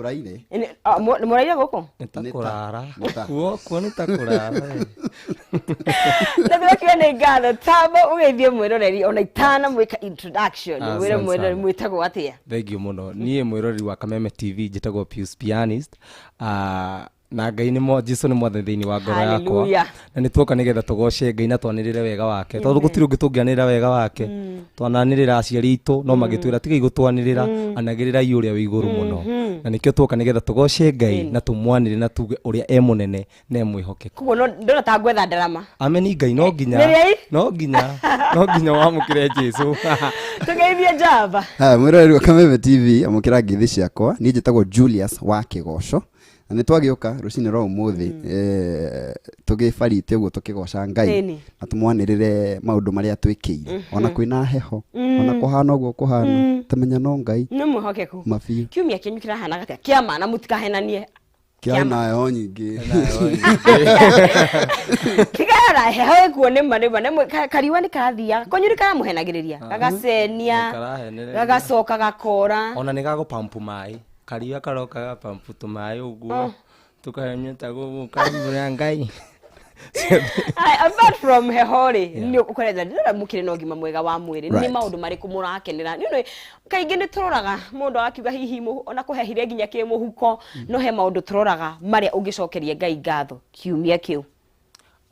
Tũraire. Mũraire gũkũ? Nĩ ta Nĩ ta- kũrara. nĩ ta. Kuo nĩ ta kũrara. Na tũrakiuga nĩ ngatho tamba ũgeithie mwĩroreri ona itanamwĩka introduction. Ah, Mwĩre asante mwĩroreri sana. mwĩtagwo atĩa? Thank you mũno. Niĩ mwĩroreri wa Kameme TV njĩtagwo Pius Pianist. Ah, na Ngai nĩ Jesu nĩ mwathani thĩinĩ wa ngoro yakwa. Hallelujah. Na nĩ tuoka nĩgetha tũgoce Ngai na twanĩrĩre wega wake, tondũ gũtirĩ ũngĩ tũngĩanĩrĩra wega wake. Twananĩrĩra aciari aitũ no magĩtwĩra tigai gũtwanĩrĩra, anagĩrĩrai ũrĩa wĩ igũrũ mũno. Na nĩkĩo tuoka nĩgetha tũgoce Ngai na tũmwanĩre na tuge ũrĩa e mũnene na e mwĩhokeku. Koguo no ndona ta ngwetha ndarama. Ameni. Ngai no nginya Nĩrĩai? no nginya wamũkĩre Jesu. Tũgeithie njamba. Haya, mwĩroreri wa Kameme TV, amũkĩra ngeithi ciakwa. Niĩ njĩtagwo Julius wa Kĩgoco na nĩ twagĩũka rũcinĩ rwa ũmũthĩ, tũgĩbarite ũguo tũkĩgoca Ngai na tũmwanĩrĩre maũndũ marĩa twĩkĩire, ona kwĩna heho, ona kũhana ũguo kũhana, tamenya no Ngai. Nĩ mwĩhokeku. Mabiũ. Kiumia kĩanyu kĩrahana atĩa kĩama? Na mũtikahenanie. Kĩarĩ na heho nyingĩ. Tigana na heho ĩkuo, nĩma nĩma nĩ kariũa nĩ karathiaga kwanyu, nĩ karamũhenagĩrĩria gagacenia. Nĩkarahenereria. Gagacoka gakora. Ona nĩ gagũpampu maĩ, karia karoka gapampu tũmaĩ ũguo tũkahenya gũkambura Ngai. Ai, apart from heho rĩ, nĩ ũkoretha ndĩrona mũkĩrĩ na ũgima mwega wa mwĩrĩ. Nĩ maũndũ marĩkũ mũrakenera? Nĩ ũndũ kaingĩ nĩ tũroraga mũndũ agakiuga hihi ona kũhehire nginya kĩmũhuko, no he maũndũ tũroraga marĩa ũngĩcokeria Ngai ngatho kiumia kĩu.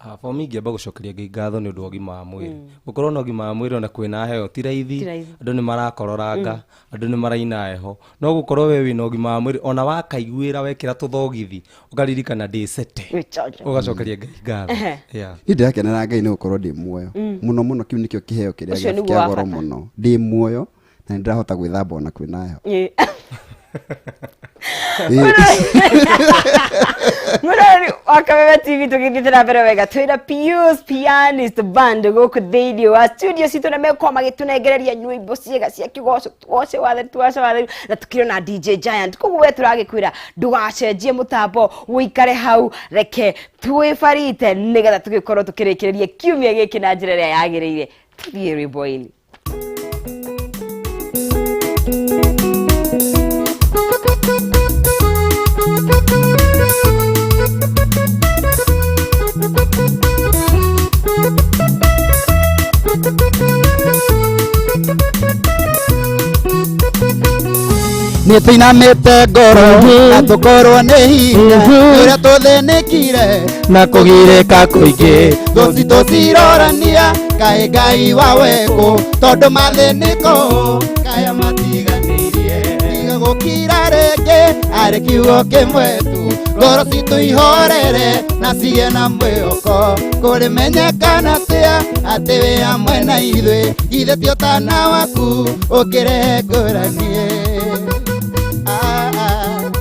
Ah, for me ingĩamba gũcokeria Ngai ngatho nĩ ũndũ wa ũgima wa mwĩrĩ. Gũkorwo na ũgima wa mwĩrĩ ona kwĩna heho ti raithi. Ti raithi. Andũ nĩ marakororanga, andũ nĩ maraina heho, no gũkorwo we wĩna ũgima wa mwĩrĩ, ona wakaiguĩra wekĩra tũthogithi ũkaririkana ndĩ cete, Wĩchonjo. ũgacokeria Ngai ngatho. Yeah. Niĩ ndĩrakenera Ngai nĩ gũkorwo ndĩ muoyo mũno mũno. Kĩu nĩkĩo kĩheo kĩrĩa Ũcio nĩguo kĩa wa goro bata. mũno, ndĩ muoyo na nĩ ndĩrahota gwĩthamba ona kwĩna heho. Mũrori wa Kameme TV, tũgĩthiĩte na mbere wega, twĩna Pius Pianist Band gũkũ thĩinĩ wa studio citũ na mekorwo magĩtũnengereria nyĩmbo ciega cia kĩgoco, tugoce wathani, tugoce wathani, na tukĩrĩ na DJ Giant. Koguo we tũragĩkwĩra ndũgacenjie mũtambo, ũikare hau, reke twĩbarite nĩgetha tũgĩkorwo tũkĩrĩkĩrĩria kiumia gĩkĩ na njĩra ĩrĩa yagĩrĩire. Tũthiĩ rwĩmbo-inĩ. Nĩ tũinamĩte ngoro na tũkorwo nĩ hinya ũrĩa tũthĩnĩkire na kũgirĩka kũingĩ. Thũ citũ cirorania kaĩ Ngai wa wekũ, tondũ mathĩnĩko kaya matiganĩirie. Tiga gũkira rĩngĩ, arĩ kiugo kĩmwe tu, ngoro citũ ihorere na cigĩe na mwĩhoko. Kũrĩmenyekana atĩa atĩ wĩ hamwe na ithuĩ? Ithe ti ũtana waku ũkĩrehe ngũranie. Ah, ah.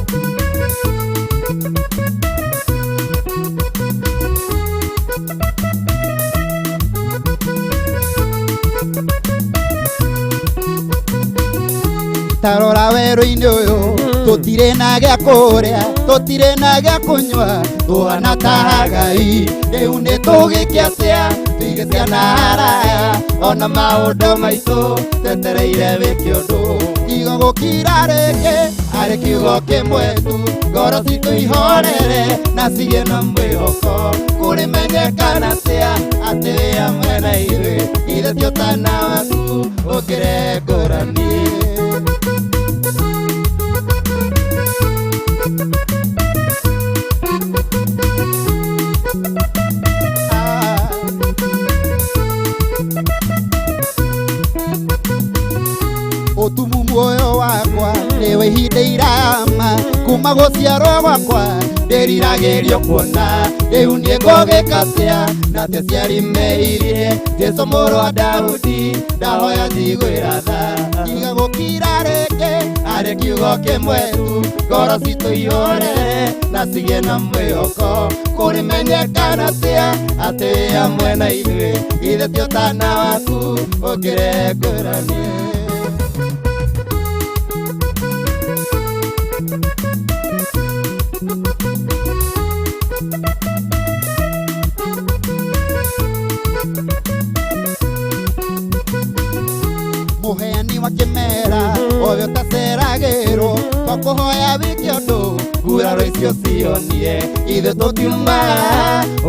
Tarora werũ-inĩ ũyũ, tũtirĩ na gĩa kũrĩa, tũtirĩ na gĩa kũnyua, tũhana ta Hagai. Rĩu nĩ tũgĩke atĩa? Tũige ciana haraya, ona maũndũ maitũ twetereire wĩke ũndũ. Tiga gũkira rĩngĩ, arĩ kiugo kĩmwe tu, ngoro citũ ihorere na cigĩe na mwĩhoko. Kũrĩmenyekana atĩa atĩ wĩ hamwe na ithuĩ? Ithe ti ũtana waku ũkĩrehe ngũrani. Ah. Ũtumu muoyo wakwa nĩwe ihinda irama kuma gũciarwo gwakwa ndĩriragĩrio kuona. Rĩu niĩ ngũgĩka atĩa na ti aciari meirie? Jesu mũrũ wa Daudi, ndahoya njiguĩra tha. Tiga gũkira rĩngĩ, arĩ kiugo kĩmwe tu, ngoro citũ ihorere na cigĩe na mwĩhoko. Kũrĩmenyekana atĩa atĩ wĩ hamwe na ithuĩ? Ithe ti ũtana waku ũkĩrehe ngũrani. Mũheani wa kĩmera ũyũ taceragĩrwo. Twakũhoya wĩke ũndũ nguraro icio cionie ithuĩ tũtiuma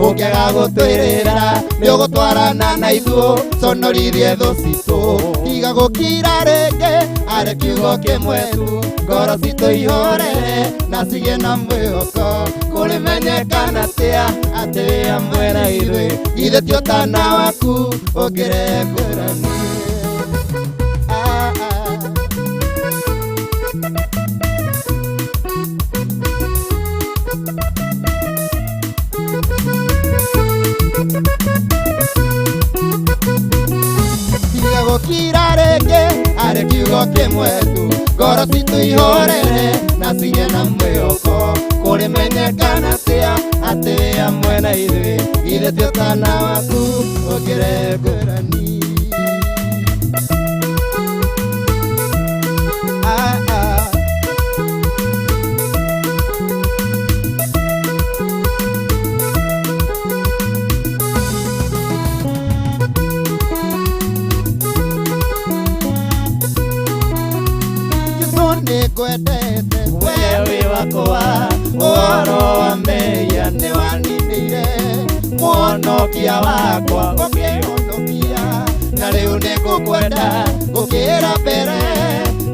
ũngĩaga gũtwĩrĩra nĩ ũgũtwarana na ithuũ conorithie thũ citũ tiga gũkira rĩngĩ arĩ kiugo kĩmwe tu ngoro citũ ihorere na cigĩe na mwĩhoko kũrĩmenyekana atĩa atĩ wĩ hamwe na ithuĩ ithuĩ ti ũtana waku ũngĩrekũrani. Ah, ah. Tiga gũkira rĩngĩ arĩ kiugo kĩmwe tu ngoro citũ ihorere na cigĩe na mwĩhoko kũrĩmenyekana atĩa atĩ wĩ hamwe na ithuĩ ithuĩ ti ũtana waku ũngĩrekũrani. Ah, ah. Jesũ nĩngwendete we wĩ wakwa ũhoro wa mehia nĩwaninire mũhonokia wakwa ũkĩhonokia na rĩu nĩngũkwenda gũkĩra mbere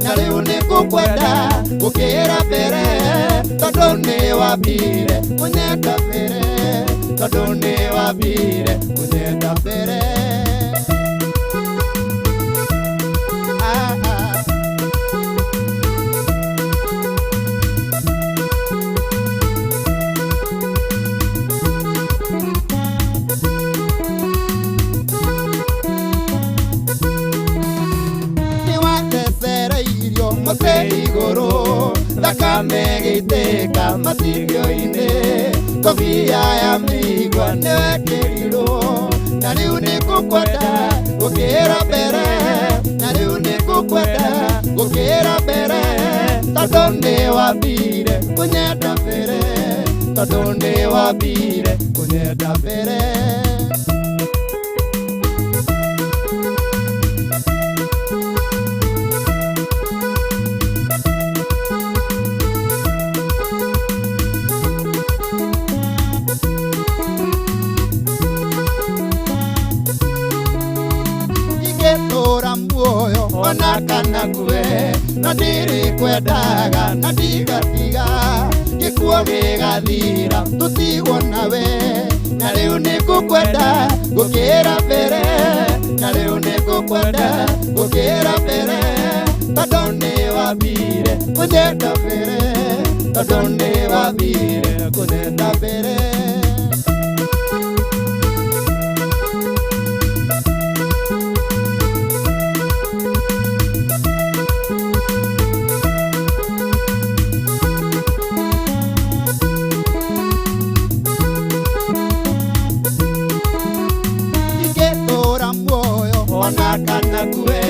na rĩu nĩngũkwenda gũkĩra mbere tondũ nĩwambire kũnyenda mbere tondũ nĩwambire kũnyenda mbere. Ah, ah. Nĩwandecereirio mũtĩ igũrũ thakame ĩgĩitĩka matigio-inĩ kobia ya mĩigua nĩwekĩrirwo na rĩu nĩngũkwenda gũkĩra mbere na rĩu nĩngũkwenda gũkĩra mbere tondũ nĩwambire kũnyenda mbere tondũ nĩwambire kũnyenda mbere. Ingĩtũra muoyo ona kana ngue no ndirĩkwendaga na ndigatiga gĩkuo gĩgathira tũtigwo nawe na rĩu nĩngũkwenda gũkĩra mbere na rĩu nĩngũkwenda gũkĩra mbere tondũ nĩwambire kũnyenda mbere tondũ nĩwambire kũnyenda mbere. Ingĩtũra muoyo ona kana ngue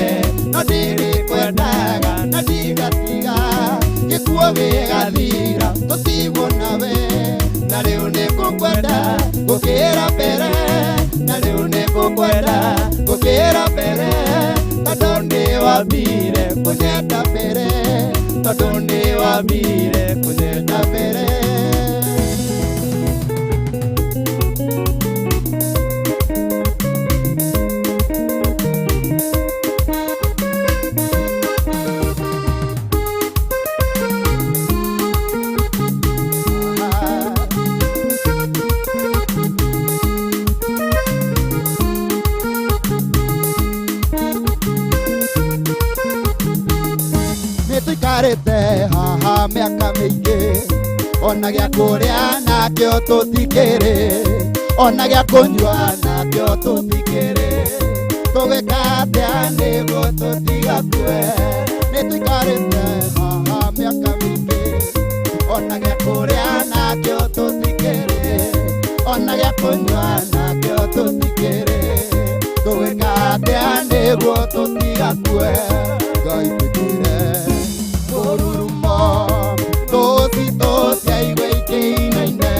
no ndirĩkwendaga na ndigatiga gĩkuo gĩgathira tũtigwo nawe na rĩu nĩngũkwenda gũkĩra mbere na rĩu nĩngũkwenda gũkĩra mbere tondũ nĩwambire kũnyenda mbere tondũ nĩwambire kũnyenda mbere. Nĩtũikarĩte haha mĩaka mĩingĩ ona gĩa kũrĩa nakĩo tũtikĩrĩ ona gĩa kũnyua nakĩo tũtikĩrĩ tũgĩka atĩa nĩguo tũtigakue nĩtũikarĩte haha mĩaka mĩingĩ ona gĩa kũrĩa nakĩo tũtikĩrĩ ona gĩa kũnyua nakĩo tũtikĩrĩ tũgĩka atĩa nĩguo tũtigakue Ngai twĩkĩre mũrurumo tũcitũ ciaigua ikĩinaine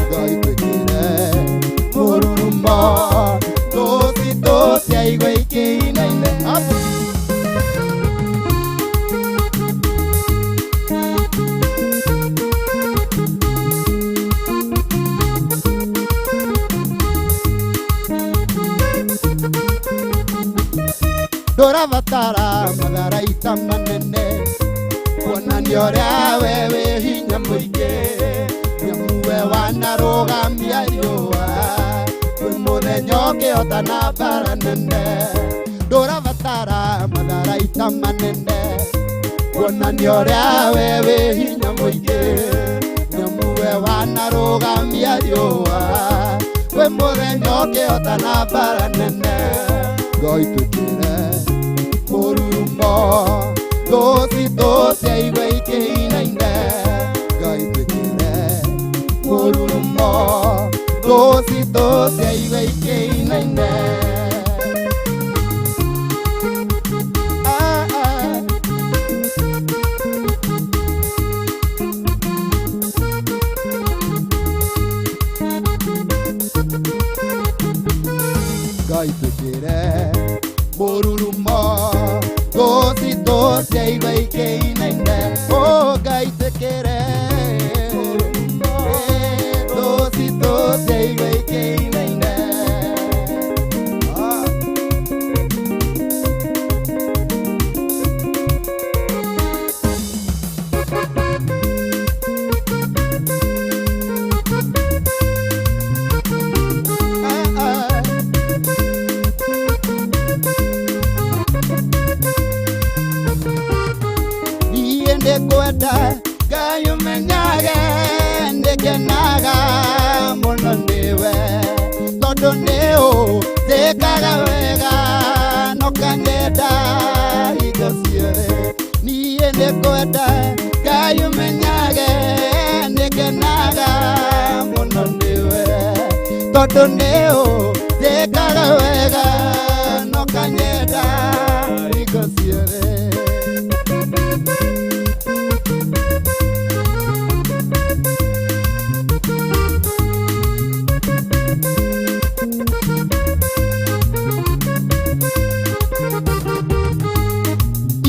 Ngai twĩkĩre mũrurumo tũcitũ ciaigua ikĩinaine. Up. Ndũrabatara matharaita manene kuonania ũrĩa we wĩ hinya mũingĩ nĩamu we wanarũgamia riũa kwĩ mũthenya ũngĩhota na mbara nene ndũrabatara matharaita manene kuonania ũrĩa we wĩ hinya mũingĩ nĩamu we wanarũgamia riũa kwĩ mũthenya ũngĩhota na mbara nene Ngai twĩkĩre mũrurumo thũ citũ ciaigua ikĩinaine Ngai twĩkĩre mũrurumo thũ citũ ciaigua ikĩinaine Ah, ah. Ngai twĩkĩre mũrurumo thũ citũ ciaigua ikĩinaine Oh, Ngai twĩkĩre thũ citũ ciaigua ikĩinaine Ah. Ah, ah. Niĩ nĩngwenda Ngai ũmenyage nĩngenaga mũno nĩwe tondũ nĩ ũnjĩkaga wega na ũkanyenda hingo ciothe niĩ nĩngwenda Ngai ũmenyage nĩngenaga mũno nĩwe tondũ nĩ ũnjĩkaga wega na ũkanyenda hingo ciothe.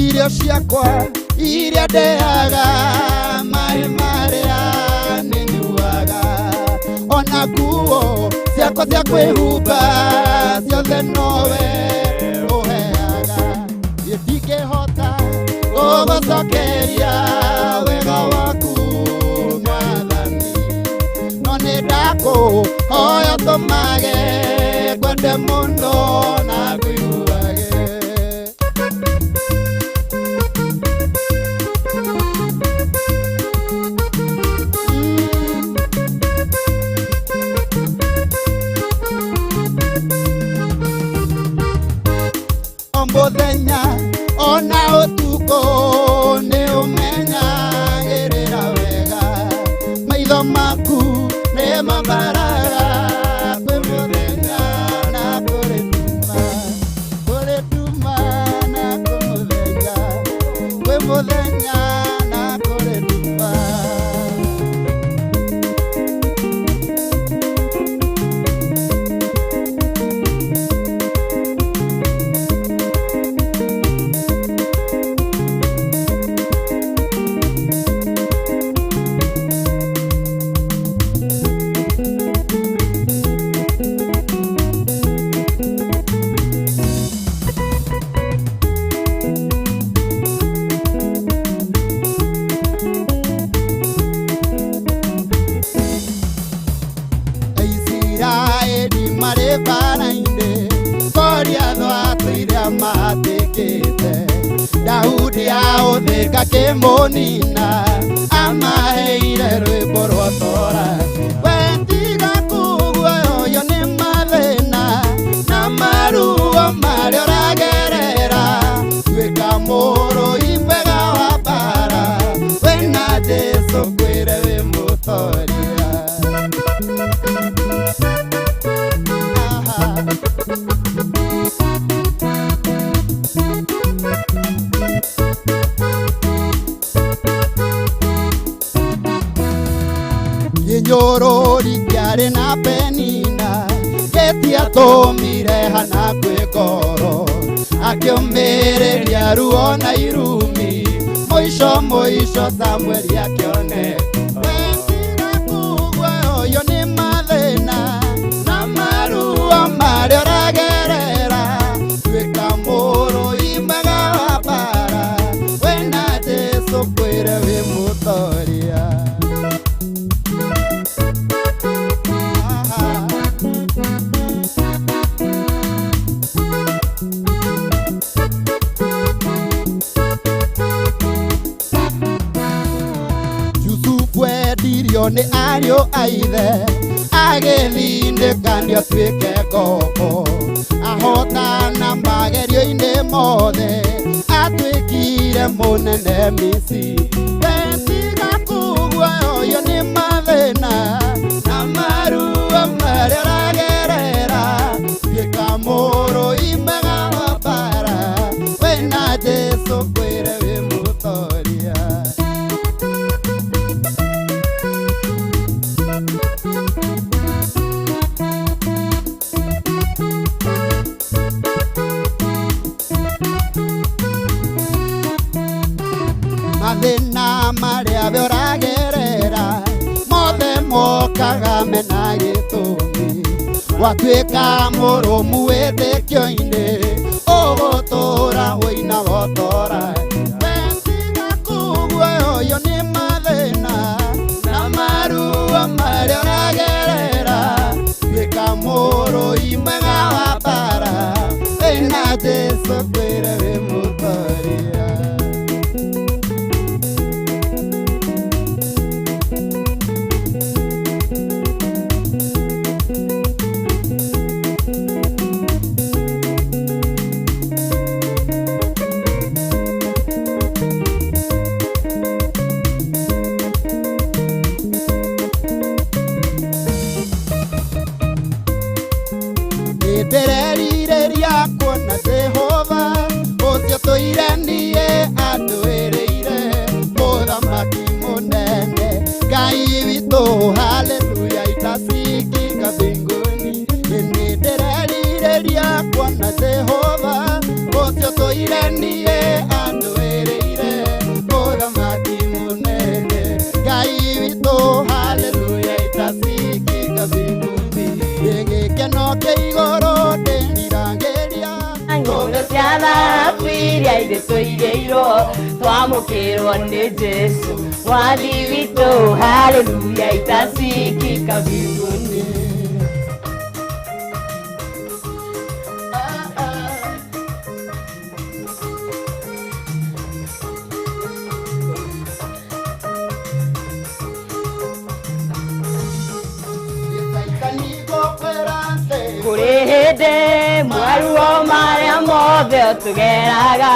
Irio ciakwa iria ndeaga maĩ marĩa nĩnyuaga ona nguo ciakwa cia kwĩhumba ciothe nowe ũheaga niĩ ndingĩhota gũgũcokeria wega waku mwathani no nĩ ndakũhoya tũmage ngwende mũno na ngũiguage. O mũthenya ona ũtukũ nĩ ũmenyagĩrĩra wega maitho maku nĩ mambaraga kwĩ mũthenya na kũrĩ nduma kũrĩ nduma na kwĩ mũthenya kwĩ mũthenya na kũrĩ nduma. Aisiraeli marĩ mbara-inĩ Goliathũ atũire amahatĩkĩte Daudi ahũthĩka akĩmũnina amaheire rwĩmbo rwa tora we tiga kuguoyoyo nĩ mathĩna na maruo marĩa ũragerera tuĩka mũrũi mwega wa mbara wĩna Jesũ ngwĩre wĩ mũtoria. Aha. Kĩnyũrũri kĩarĩ na Penina gĩtiatũmire Hana kwĩ ngoro akĩũmĩrĩria ruo na irumi mũico mũico Samueli akĩoneka Wendire kuguoyoyo nĩ mathĩna na maruo marĩa ũragerera tuĩka mũrũi Endirio nĩ ariũ a ithe agĩthindĩkanio atuĩke ngombo ahotana magerio-inĩ mothe atuĩkire mũnene Misiri wetiga kuguoyoyo nĩ mathĩna na maruo marĩa ũragerera tuĩka mũrũi mwega wa mbara wĩna Jesũ kwĩre wĩ mũtoria. Mathĩna marĩa we ũragerera mothe mokaga mena gĩtũmi watuĩka mũrũmu wĩtĩkio-inĩ ũgũtũũra wĩina wotora wetiga kuguoyoyo nĩ mathĩna na maruo marĩa ũragerera tuĩka mũrũi mwega wa mbara wĩna Jesũ kwĩre wĩ mũtoria. Nĩndĩrerirĩria kuona Jehova ũcio tũire niĩ andũĩrĩire mũthamaki mũnene Ngai witũ haleluya itasikika mbinguni. Nĩndĩrerirĩria kuona Jehova ũcio tũire niĩ andũĩrĩire mũthamaki mũnene Ngai witũ haleluya itasikika mbinguni. Gĩkeno kĩa igũrũ ndĩrirangĩria Ng'ũndũ cia thahabu iria ithuĩ tũigĩirwo twamũkĩrwo nĩ Jesũ mwathi witũ haleluya itasikika mbinguni. Kũrĩ hĩndĩ maruo marĩa mothe tũgeraga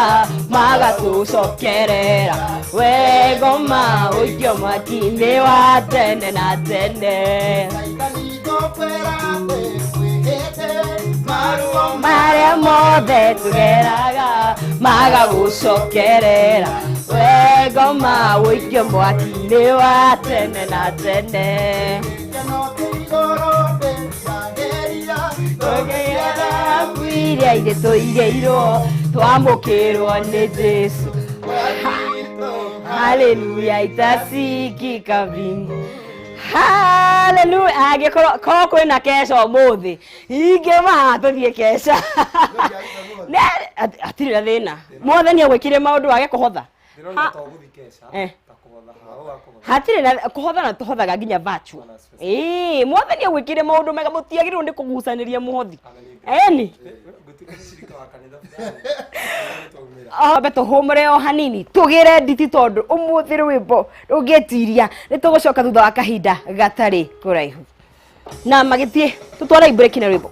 magatũcokerera wegoma ũikio mwaki-inĩ wa tene na tene marĩa mothe tũgeraga magagũcokerera wegoma ũikio mwaki-inĩ wa tene na tene. Iria ithuĩ tũigĩirwo twamũkĩrwo nĩ Jesũ haleluya itasikika mbingu haleluya. Angĩkorwo korwo kwĩna keca ũmũthĩ ingĩma tũthiĩ keca. Hatirĩ na thĩna mwathani agwĩkire maũndũ wage kũhotha. Hatirĩ na kũhotha na tũhothaga nginya virtual. Mwathani agwĩkire maũndũ mega mũtiagĩrĩirwo nĩ kũgucanĩria mũhothi eni ambe tũhũmũre o hanini tũgĩre nditi tondũ ũmũthĩ rwĩmbo rũngĩtiria nĩ tũgũcoka thutha wa kahinda gatarĩ kũraihu na magĩthiĩ tũtware break na rwĩmbo.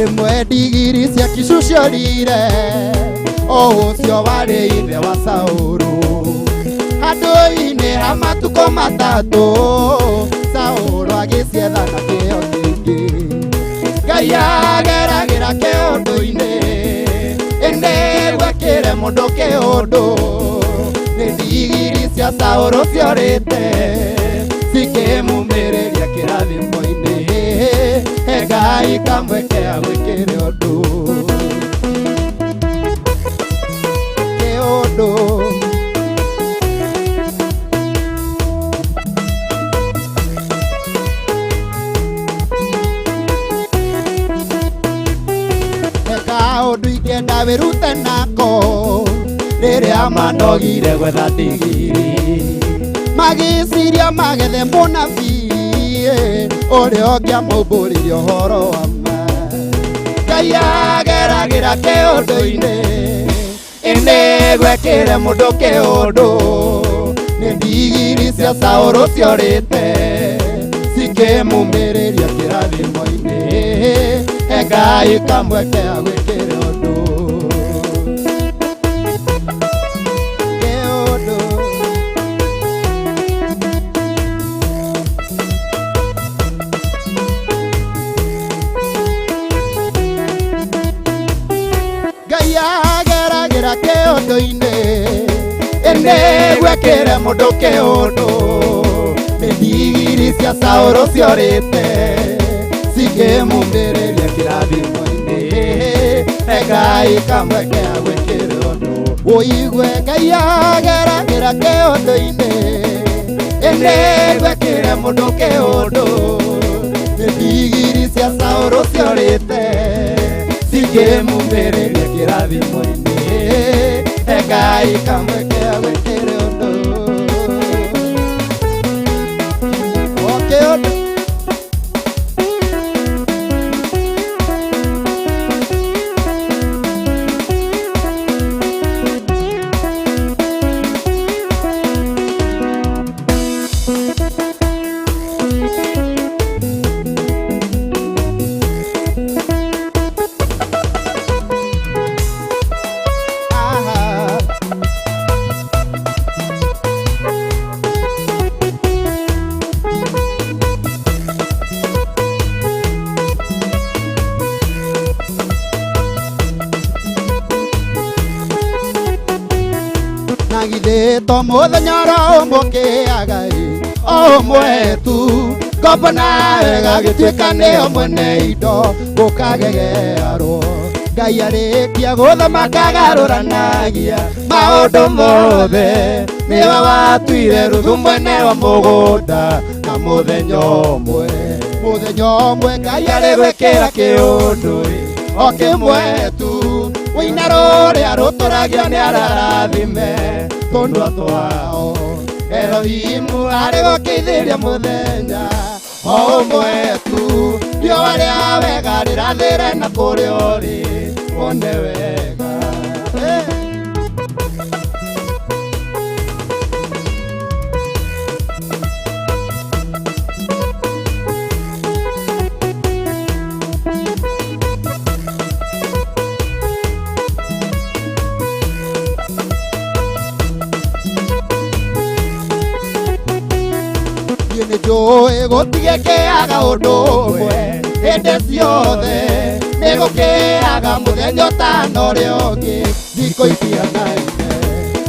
Rĩmwe ndigiri cia Kishu ciorire o ũcio warĩ ithe wa Saũlũ. Matukũ matatũ Saũlũ agĩcietha na kĩo kĩingĩ. Ngai ageragĩra kĩũndũ-inĩ ĩndĩ gwekĩre mũndũ kĩũndũ. Nĩ ndigiri cia Saũlũ ciorĩte cikĩmumĩrĩria kĩrathimo-inĩ. He Ngai kamweke agwĩkĩre ũndũ kĩũndũ. Kaũndũ ingĩenda wĩrute nako rĩrĩa manogire gwetha ndigiri magĩciria magethe mũnabii ũrĩa ũngĩamaumbũrire ũhoro wa ma. Ngai ageragĩra kĩũndũ-inĩ ĩndĩ gwekĩre mũndũ kĩũndũ. Nĩ ndigiri cia Saũlũ ciorĩte cikĩmumĩrĩria kĩrathimo-inĩ. He Ngai kamweke agwĩkĩre ũndũ kĩũndũ. Ngai ageragĩra kĩũndũ-inĩ ĩndĩ gwekĩre mũndũ kĩũndũ. Nĩ ndigiri cia Saũlũ ciorĩte cikĩmumĩrĩria kĩrathimo-inĩ. He Ngai kamweke agwĩkĩre ũndũ ũigue Ngai ageragĩra kĩũndũ-inĩ ĩndĩ gwekĩre mũndũ kĩũndũ. Nĩ ndigiri cia Saũlũ ciorĩte cikĩmumĩrĩria kĩrathimo-inĩ. He Ngai kamweke agwĩkĩre ũndũ o kĩũndũ. Aha. Na githĩ to mũthenya oro ũmwe ũkĩaga ĩ o ũmwe tu ngombo nawe gagĩtuĩka nĩo mwene indo gũkagegearwo. Ngai arĩkia gũthamaka agarũranagia maũndũ mothe. Nĩwe watuire Ruthu mwene wa mũgũnda na mũthenya ũmwe. Mũthenya ũmwe Ngai arĩgwĩkĩra kĩũndũ ĩ o kĩmwe tu. Wĩina rũrĩa rũtũragio nĩ ararathime tũnua twao. Elohimu arĩ gũkĩithĩria mũthenya o ũmwe tu. Riũa rĩa wega rĩrathĩre na kũrĩa ũrĩ wone wega. Hey. Niĩ nĩ njũĩ gũtigĩkĩaga ũndũ ũmwe hĩndĩ ciothe nĩ gũkĩaga mũthenya ũtana ũrĩa ũngĩ thikũ itianaine.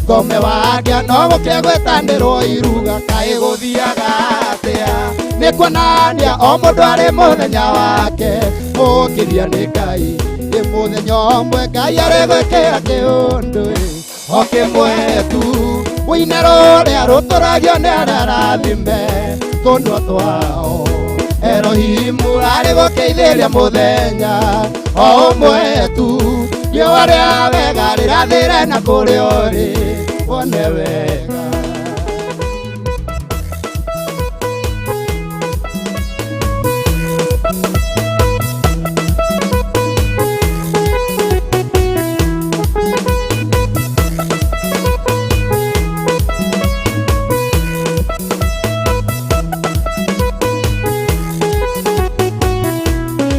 Ngome wakĩa no gũkĩa gwĩtanĩrwo iruga kaĩ gũthiaga atĩa. Nĩ kuonania o mũndũ arĩ mũthenya wake mũkĩria nĩ Ngai. Nĩ mũthenya ũmwe Ngai arĩ gwĩkĩra kĩũndũ ĩ o kĩmwe tu. Wĩina rũrĩa rũtũragio nĩ arĩa arathime tũnua twao. Elohimu arĩ gũkĩithĩria mũthenya o ũmwe tu. Riũa rĩa wega rĩrathĩre na kũrĩa ũrĩ wone wega.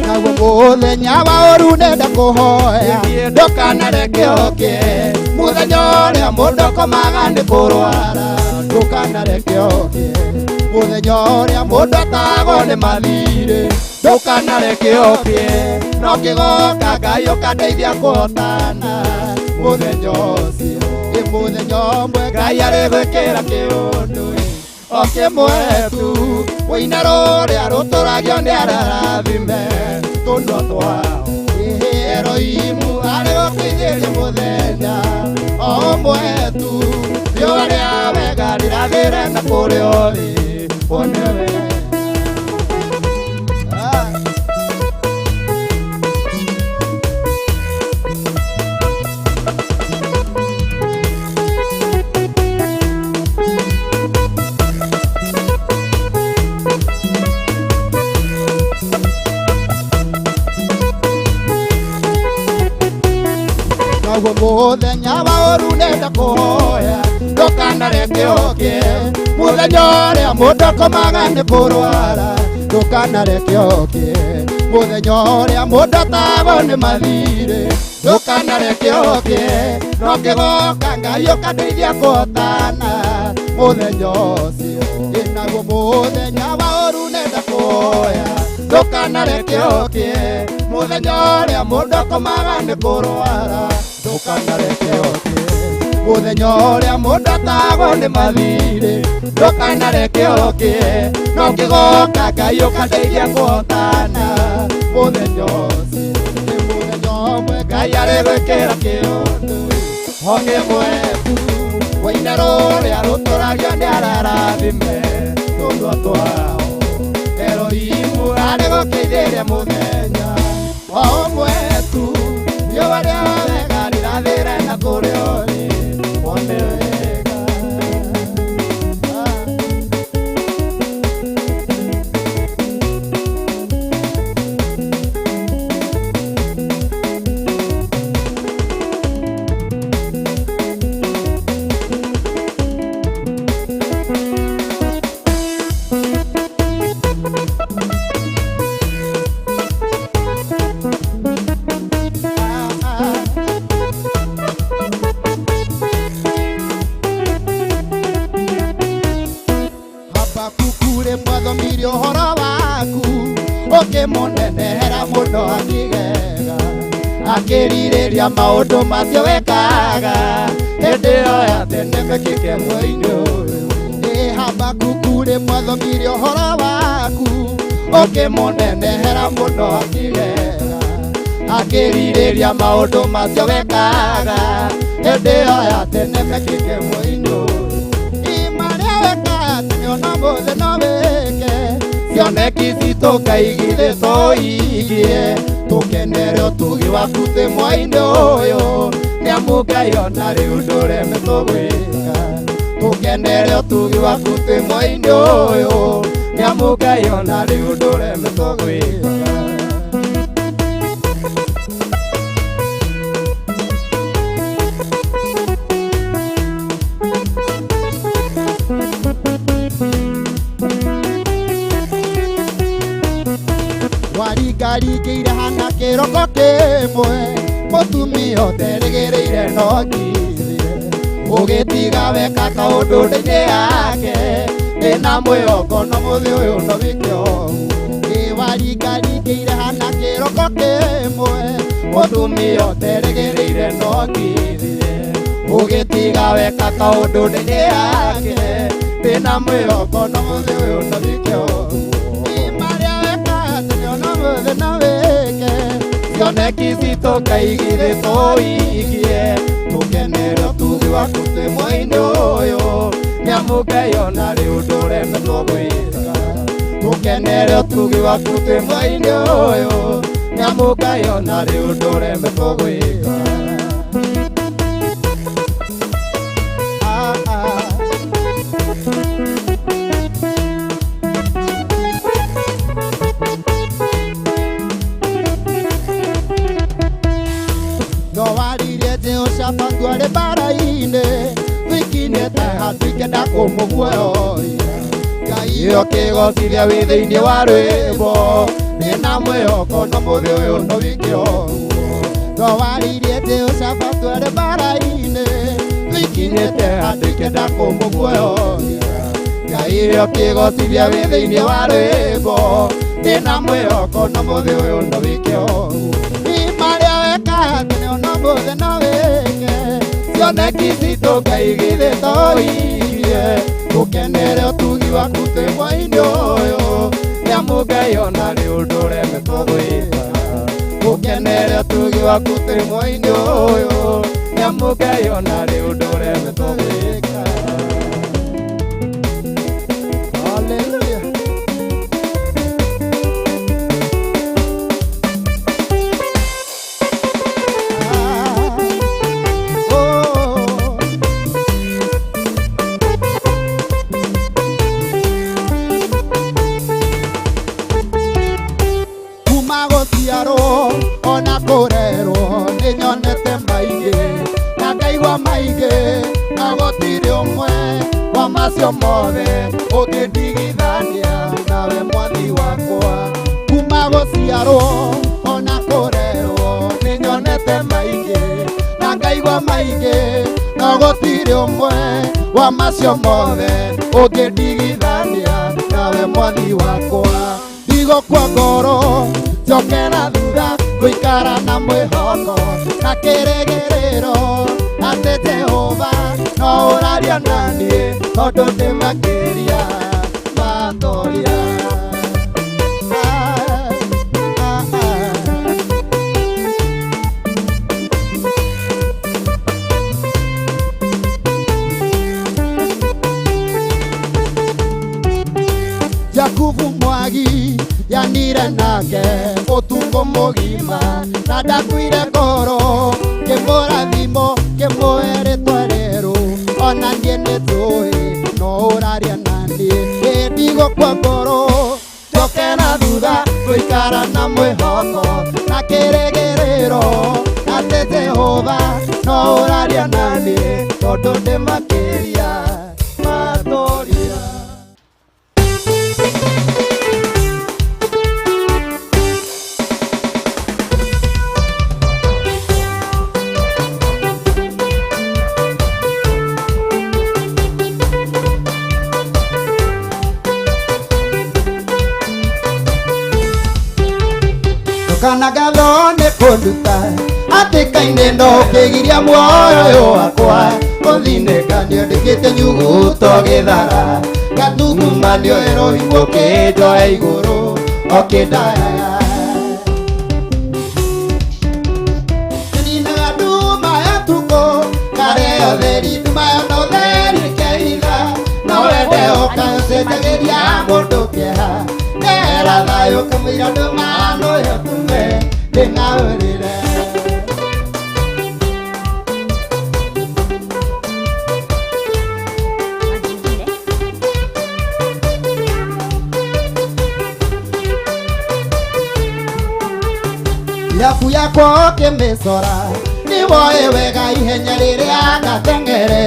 Naguo mũthenya wa ũru nenda kũhoya ndũkanareke ũke. Mũthenya ũrĩa mũndũ akomaga nĩ kũrwara Ndũkanareke ũkĩe mũthenya ũrĩa mũndũ atagwo nĩ mathirĩ ndũkanareke ũkĩe no kĩgoka Ngai ũkandeithia kũhotana mũthenya ũcio ĩ mũthenya ũmwe Ngai arĩgwĩkĩra kĩũndũ o kĩmwe tu wĩina rũrĩa rũtũragio nĩ ararathime tũnua twao Eroimu arĩgũkinyĩria mũthenya o ũmwe tu riũa rĩa wega rĩrathĩre na kũrĩa ũrĩ wone wega. Naguo mũthenya wa ũru nenda kũhoya ndũkanareke ũkĩe mũthenya ũrĩa mũndũ akomaga nĩ kũrwara ndũkanareke ũkĩe mũthenya ũrĩa mũndũ atagwo nĩ mathirĩ ndũkanareke ũkĩe no kĩgoka Ngai ũkandeithia kũhotana mũthenya ũcio ĩ naguo mũthenya wa ũru nenda kũhoya ndũkanareke ũkĩe mũthenya ũrĩa mũndũ akomaga nĩ kũrwara ndũkanareke ũkĩe mũthenya ũrĩa mũndũ atagwo nĩ mathirĩ ndũkanareke ũkĩe no kĩgoka Ngai ũkandeithia kũhotana mũthenya ũcio ĩ mũthenya ũmwe Ngai arĩgwĩkĩra kĩũndũ o kĩmwe tu wĩina rũrĩa rũtũragio nĩ ararathime tũnua twao Eroimu arĩgũkĩithĩria mũthenya o ũmwe tu riũa rĩa wega rĩrathĩre na kũrĩa ũrĩ wone wega. Habakuku rĩ mwathomire ũhoro waku ũkĩmũnenehera mũno akĩgega akĩrirĩria maũndũ macio wekaga hĩndĩ ĩyo ya tene mekĩke mweri-inĩ ũyũ ĩ Habakuku rĩ mwathomire ũhoro waku ũkĩmũnenehera mũno akĩgega akĩrirĩria maũndũ macio wekaga hĩndĩ ĩyo ya tene mekĩke mweri-inĩ ũyũ marĩa wekaga tene ona mũthĩ no wĩke cioneki citũ kaigithĩ tũigie tũkenere ũtugi waku twĩ mwai-inĩ ũyũ nĩamu Ngai ona rĩu ndũremetwo gwĩka tũkenere ũtugi waku twĩ mwai-inĩ ũyũ nĩamu Ngai ona rĩu ndũremetwo gwĩka. Waringaringĩire hana kĩroko kĩmwe mũtumia ũterĩgĩrĩire no ngithire ũgĩtiga weka kaũndũ ndĩ-inĩ yake ndĩna mwĩhoko no mũthĩ ũyũ no wĩke ũguo ĩ waringaringĩire hana kĩroko kĩmwe mũtumia ũterĩgĩrĩire no ngithire ũgĩtiga weka kaũndũ ndĩ-inĩ yake ndĩna mwĩhoko no mũthĩ ũyũ no wĩke ũguo marĩa wekaga tene ona mũthĩ no wĩke cioneki citũ kaigithĩ tũigie tũkenere ũtugi waku twĩ mwai-inĩ ũyũ nĩamu Ngai ona rĩu ndũremetwo gwĩka tũkenere ũtugi waku twĩ mwai-inĩ ũyũ nĩamu Ngai ona rĩu ndũremetwo gwĩka. No waririe Jehoshafatu arĩ mbara-inĩ thwikinyĩte handũ ingĩenda kũmũguoyohia Ngai ũkĩgocithia wĩ thĩinĩ wa rwĩmbo ndĩna mwĩhoko no mũthĩ ũyũ no wĩke ũguo no waririe Jehoshafatu arĩ mbara-inĩ thwikinyĩte handũ ingĩenda kũmũguoyohia Ũikaire ũkĩgocithia wĩ thĩinĩ wa rwĩmbo ndĩna mwĩhoko na mũthĩ ũyũ no wĩke ũguo Nĩ marĩa weka tene ona mũthĩ no wĩke cioneki citũ Ngai githĩ to irie ũkenere ũtugi waku twĩ mwai-inĩ ũyũ nĩamu Ngai ona rĩ ũndũ ũremetwo gwĩka ũkenere ũtugi waku twĩ mwai-inĩ ũyũ nĩamu Ngai ona rĩ ũndũ ũremetwo gwĩka. Hallelujah. Ah, oh. Kuma gũciarwo ona kũrerwo nĩ nyonete maingĩ na ngaigua maingĩ na gũtirĩ ũmwe wa macio mothe ũngĩndigithania nawe mwathi wakwa. Kuma gũciarwo ona kũrerwo nĩ nyonete maingĩ na ngaigua maingĩ no gũtirĩ ũmwe wa macio mothe ũngĩndigithania nawe mwathi wakwa. Ndigũkua ngoro njoke na thutha ngũikara na mwĩhoko na kĩrĩgĩrĩro atĩ Jehova no ũraria na niĩ tondũ ndĩ makĩria matoria. Ah, ah, ah. Jakubu Mwagi yanire nake ũtukũ mũgima na ndakuire ngoro ngĩmũrathimo ngĩmũhe rĩtwa rĩerũ ona niĩ nĩ njũĩ no ũraria na niĩ ĩ ndigũkua ngoro njoke na thutha ngũikara na mwĩhoko na kĩrĩgĩrĩro atĩ Jehova no ũraria na niĩ tondũ ndĩ makĩria matoria. Kana ngatho nĩ kũnduta atĩ kainĩ no ũkĩgiria muoyo ũyũ wakwa ũthinĩkanio ndĩkĩte nyuguto gĩthara ngatugumanio ĩrohimwo kĩnjoe igũrũ okĩndayaya ninaga nduma ya tukũ karĩa ũtheri nduma ya na ũtheri keitha no wende ũkacenjagĩria mũndũ kĩeha ndera thayũ kamũira nduma no yo tume ndĩng'aũrĩre. Irabu yakwa ũkĩmĩcora nĩwoĩ wega ihenya rĩrĩa ngateng'ere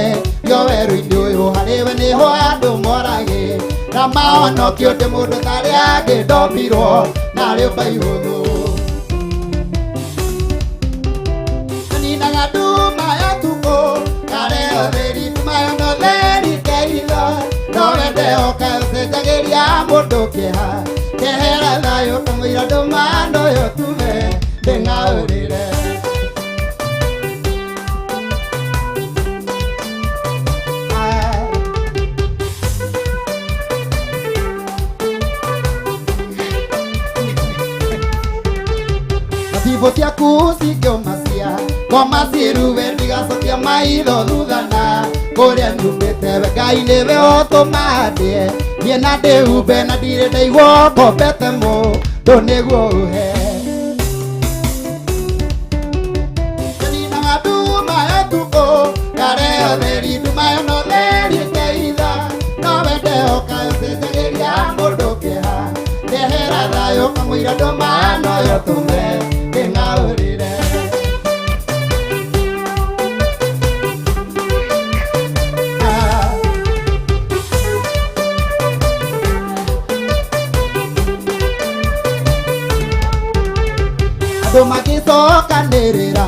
yo werũ-inĩ ũyũ harĩwe nĩho andũ moragĩ na mahonokio ndĩ mũndũ tarĩa angĩ ndombirwo na rĩũmba ihũthũ. Ninaga nduma ya tukũ karĩa ũtheri nduma ya na ũtheri keitho no wende ũkacenjagĩria mũndũ kĩeha kehera thayũ kamũira nduma no yo tume ndĩng'aũrĩre. Ah. Thabibũ ciaku cingĩũmacia ngoma ciruwe ndigacokia maitho thutha na kũrĩa nyumĩte we Ngai nĩwe ũtũma ndĩe niĩ na ndĩhumbe na ndirĩ ndaigua ngombete mũndũ nĩguo ũhe. Ninaga nduma ya tukũ karĩa ũtheri nduma ya na ũtheri keitha no wende ũkacenjagĩria mũndũ kĩeha ndehera thayũ kamũira nduma no yo tũme ndĩng'aũrĩre. Ah. Andũ magĩcokanĩrĩra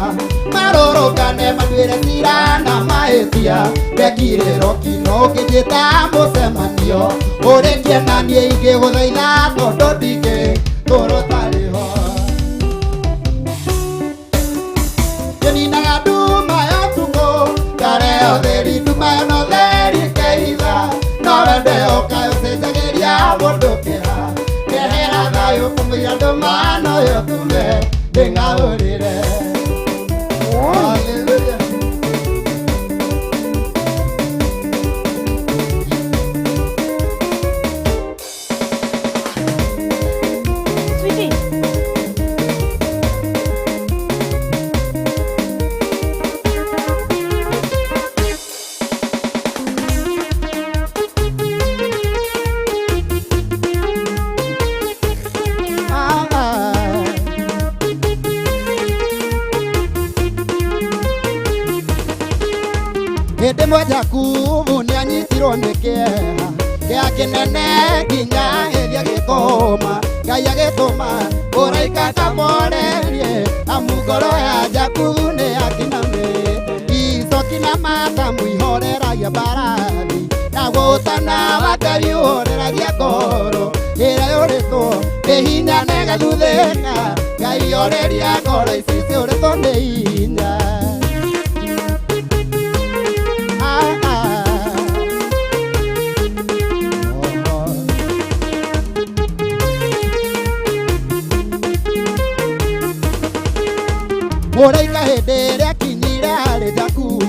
marũrũngane Mongane matuĩre cira na mahĩtia ndekire rokino ũkĩnjĩta mũcemanio ũrĩkie na niĩ ingĩgũthaitha tondũ ndingĩ tũrwo tarĩ ho Nyeninaga nduma ya ũtukũ ngare ũtheri nduma ĩno theri ĩkeitha no wende ũkaĩ ũcenjagĩria mũndũ kĩha kehera thayũ kũmũira ndũma no yo tume ndĩng'aũrĩre. Hallelujah. Sweetie. Ah, ah. Hĩndĩ ĩmwe Jakubu nĩanyitirwo nĩ kĩeha kĩa kĩnene nginya hĩndĩ agĩkũma Ngai agĩtũma mũraika akamorerie amu ngoro ya Jakubu nĩyakinamĩte icoki na matamu ihoreragia mbarathi naguo ũtana wa Ngai ũhoreragia ngoro ĩrĩa yũrĩtwo nĩ hinya na ĩgathuthĩka Ngai oreria ngoro ici ciũrĩtwo nĩ hinya. Ah, ah. Oh, oh. Mũraika hĩndĩ ĩrĩa akinyire harĩ Jakubu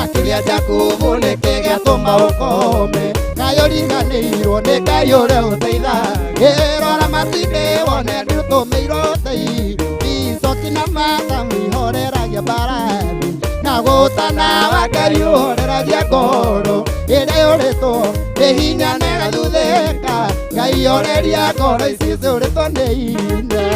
akĩũria Jakubu nĩkĩ gĩatũma ũkome kaĩ ũriganĩirwo nĩ Ngai ũrĩa ũteithagia ĩrora matindĩ wone nĩũtũmĩirwo ũteithio icoki na matamu ihoreragia mbarathi naguo ũtana wa Ngai ũhoreragia ngoro ĩrĩa yũrĩtwo nĩ hinya na ĩgathuthĩka Ngai oreria ngoro ici ciũrĩtwo nĩ hinya.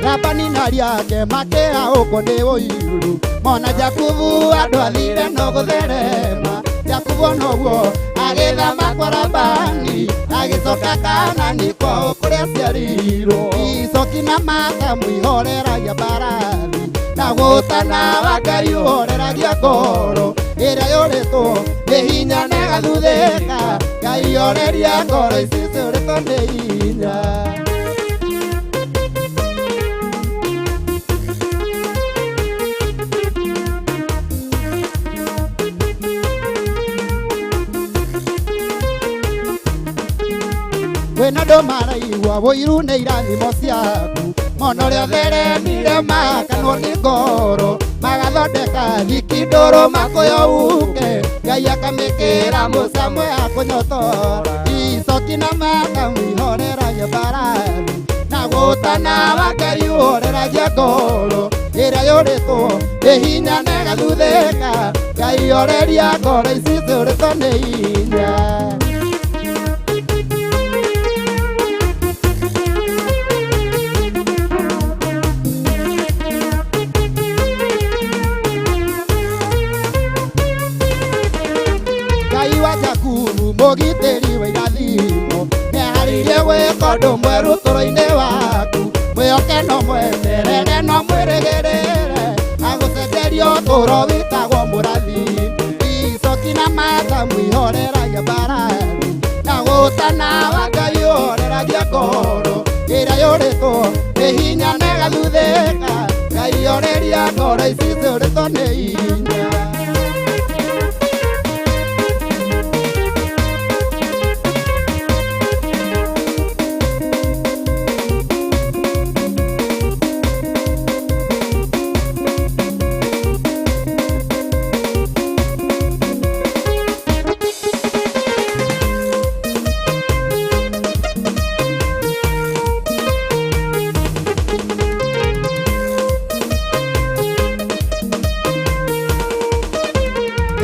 Labani na ariake makĩra ũkũ nĩ ũiru mona Jakubu andũ athire no gũtherema Jakubu noguo agĩthama kwa Labani agĩcoka Kanani kwao kũrĩa aciarirwo icoki na matamu ihoreragia mbarathi naguo ũtana wa Ngai ũhoreragia ngoro ĩrĩa yũrĩtwo nĩ hinya na ĩgathuthĩka Ngai oreria ngoro ici ciũrĩtwo nĩ hinya. Kwĩna andũ maraigua ũiru nĩ irathimo ciaku mona ũrĩa ũtheremire makanwo nĩ ngoro magathondeka thiki ndũrũ makũyũ uke Ngai akamĩkĩra mũcamo ya kũnyotora icoki na matamu ihoreragia mbarathi naguo ũtana wa Ngai ũhoreragia ngoro ĩrĩa yũrĩtwo nĩ hinya na ĩgathuthĩka Ngai oreria ngoro ici ciũrĩtwo nĩ hinya. Ngai wa Jakubu mũgitĩri wa irathimo nĩaharĩirie gwĩka ũndũ mwerũ ũtũũro-inĩ waku mwĩhoke no mweterere no mwĩrĩgĩrĩre agũcenjerie ũtũũro wĩtagwo mũrathime icoki na matamu ihoreragia mbarathi naguo ũtana wa Ngai ũhoreragia ngoro ĩrĩa yũrĩtwo nĩ hinya na ĩgathuthĩka Ngai oreria ngoro ici ciũrĩtwo nĩ hinya.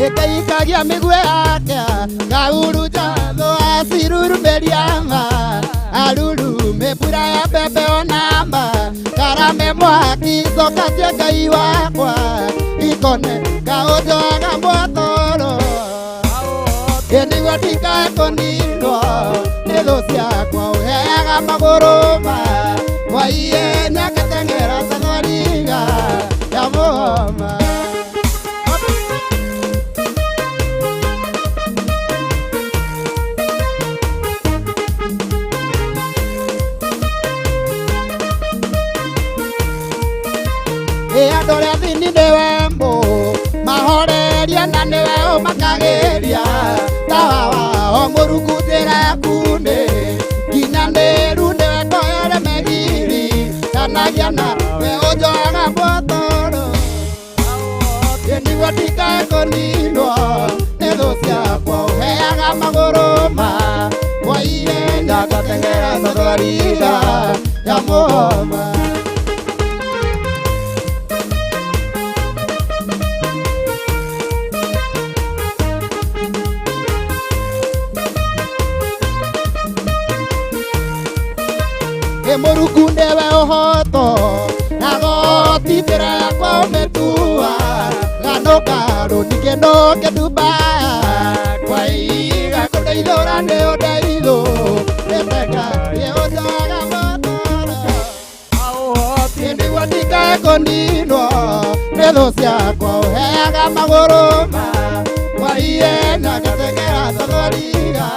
Ĩkaikagia mĩguĩ yake ngahurunja thũ acirurumĩria ma arurume mbura ya mbembe ona ma karame mwaki coka cia Ngai wakwa kone kaũnjoaga mwatoro nĩguo ndikae kũninwo nĩ thũ ciakwa ũheaga magũrũ ma kwaiye nyagateng'era ta thwariga ya mũhoma. Andũ arĩa athĩni nĩwe mbũ mahoreria na nĩwe ũmakagĩria tawa wao mũrungu njĩra yaku nĩ nginyanĩru nĩwe koyore megiri kanagia nawe ũnjoaga mwatoro nĩguo ndikae kũninwo nĩ thũ ciakwa ũheaga magũrũ ma kwaiye nyagateng'era ta thwariga ya mũhoma. Mũrungu nĩwe ũhoto na goti njĩra yakwa ũmĩtua ganũka rũningĩno kĩndumba kwaiga kũndeithũra nĩ ũndeithũ nĩteka nĩ ũnjoaga motoro nĩguo ndikae kũninwo nĩ thũ ciakwa ũheaga magũrũ ma kwaiye nyagateng'era ta thwariga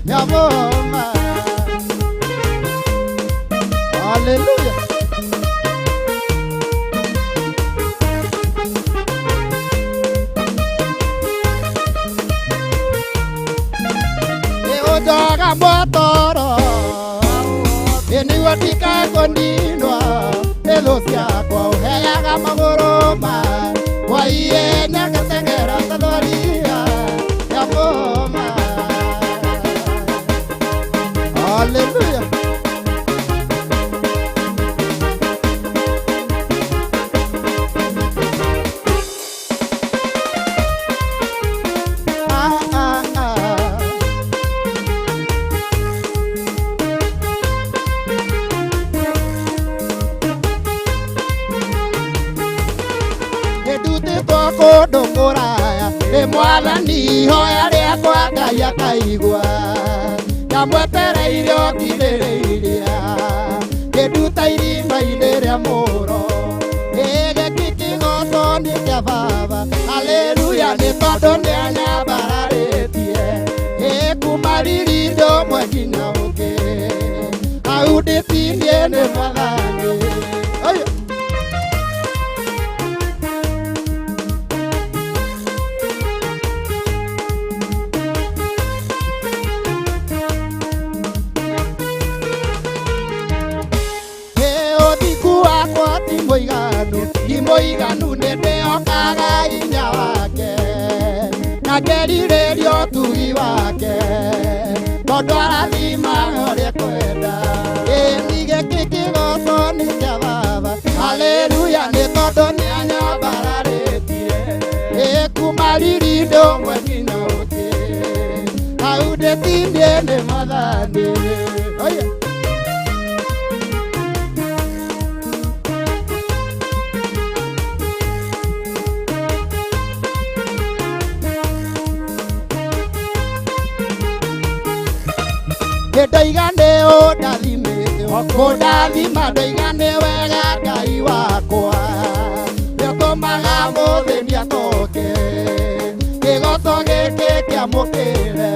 ya mũhoma. Hallelujah. Nĩũnjoaga mwatoro nĩguo ndikae kũninwo nĩ thũ ciakwa ũheaga magũrũ ma kwaiye nyagateng'era ta thwariga ya mũhoma. Hallelujah. Kũndũ kũraya nĩ mwathani ihoya rĩakwa Ngai akaigua ndamwetereire okirĩrĩiria ngĩnduta irima-inĩ rĩa mũro gĩkĩ kĩgoco nĩ kĩa baba haleluya nĩ tondũ nĩanyambararĩtie kuma riri-inĩ ũmwe nginya ũngĩ hau ndĩtinie nĩ mwathani. Mũiganu nĩ ndĩhokaga hinya wake na ngerirĩria ũtugi wake tondũ arathimaga ũrĩa kwenda ĩni gĩkĩ kĩgoco nĩ kĩa baba haleluya nĩ tondũ nĩanyambararĩtie kuma riri-inĩ ũmwe nginya ũngĩ hau ndĩtinie nĩ mwathani. Ndoiga nĩ ũndathimĩte kũndathima ndoiga nĩ wega Ngai wakwa nĩũtũmaga mũthĩni atoke kĩgoco gĩkĩ kĩamũkĩre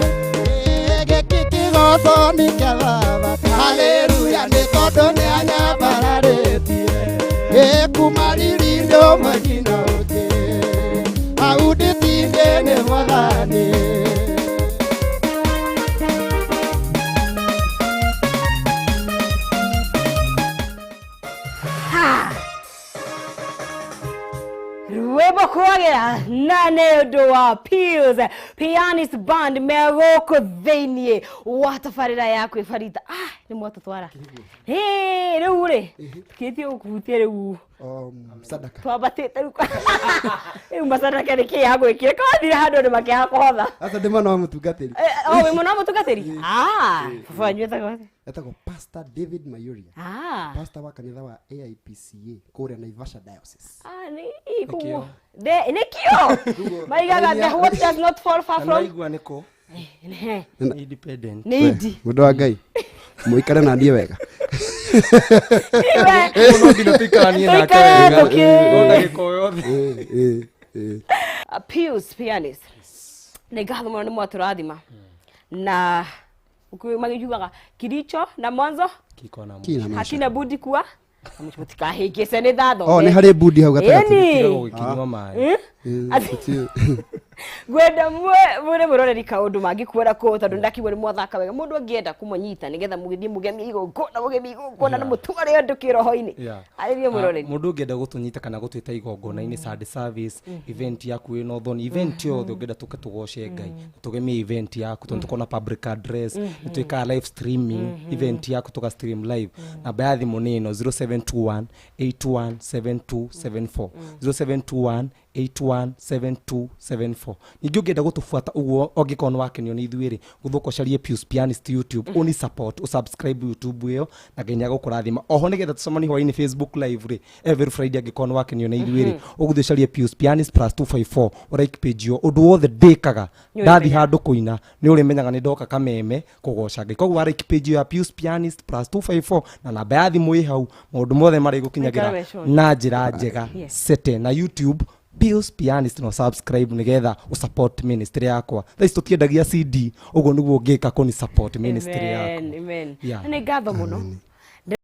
gĩkĩ kĩgoco nĩ kĩa baba haleluya nĩ tondũ nĩanyambararĩtie kuma riri-inĩ ũmwe nginya ũngĩ hau ndĩtinie nĩ mwathani. Rwĩmbo kwagĩra na nĩ ũndũ wa Pius Pianist Band me gũkũ thĩiniĩ wa tabarĩra ya kwĩbarita. Nĩ mwatũtwara. Hĩ, rĩu rĩ tukĩtie gũkũhutia rĩu. Sadaka. Twambatĩte rĩu, rĩu macanake nĩ kĩ yagwĩkire kawathire handũ andũ makĩaga kũhotha? Aca, ndĩ mwana wa mũtungatĩri. Eh, o wĩ mũno mũtungatĩri. Ah, baba wanyu etagwo atĩa? Etagwo Pastor David Mayuria. Ah. Pastor wa kanitha wa AIPCA kũrĩa Naivasha Diocese. Ah, nĩ ĩ, koguo nĩkĩo maigaga the what does not fall far from Waigua nĩkũ? Ehe, Independent. nĩ indi. Mũndũ wa Ngai, mũikare na niĩ wega. Iwe. No nginya tũikaranie nake Tũikare wega. No ndagĩka o yothe. Eh, eh, eh. Pius pianist, nĩ ngatho mũno nĩ mwatũrathima na magĩkiugaga kiricho na mwanzo Kiko na Kina maisha. hakina budi kuwa mũtikahĩngĩce nĩ thatho. Oh, nĩ harĩ budi hau gatagatĩ. Ĩni. Gũgĩkinyua maĩ. Eh, Ngwenda mwĩre mwĩroreri kaũndũ mangĩkuona kũ, tondũ ndakiuga nĩ mwathaka wega. Mũndũ angĩenda kũmũnyita nĩgetha mũgĩthiĩ mũgemie igongona, mũgemie igongona na mũtware andũ kĩroho-inĩ. Yeah. Arĩrie mwĩroreri. Ah, mũndũ ũngĩenda gũtũnyita kana gũtwĩta igongona-inĩ, Sunday service, event yaku ĩna ũthoni, event yothe ũngĩenda tũke tũgoce Ngai na tũgemie event yaku, tondũ tũkorwo na public address, nĩ twĩkaga live streaming event yaku, tũga stream live. Namba ya thimũ nĩ ĩno, 0721 817274, 0721 817274. Ningĩ ũngĩenda gũtũbuata ũguo, ũngĩkorwo nĩ wakenio nĩ ithuĩ rĩ, gũthũka ũcarie Pius Pianist YouTube, ũni support, ũsubscribe YouTube ĩyo, na Ngai nĩagũkũrathima. Oho nĩgetha tũcemanie hwainĩ Facebook live rĩ, every Friday, angĩkorwo nĩ wakenio nĩ ithuĩ rĩ, ũgũthiĩ ũcarie Pius Pianist plus 254, ũlike page ĩyo. Ũndũ wothe ndĩkaga ndathi handũ kũina, nĩ ũrĩmenyaga nĩ ndoka Kameme kũgoca Ngai. Koguo wa like page ĩyo ya Pius Pianist plus 254 na namba ya thimũ ĩ hau, maũndũ mothe marĩgũkinyagĩra Maikara weconi. na njĩra njega. Sete na YouTube Pius Pianist no subscribe nĩgetha ũsupport ministry yakwa. Thaa ici tũtiendagia CD, ũguo nĩguo ũngĩka kũni support ministry Amen, yakwa. amen. Yeah. Na nĩ ngatho mũno.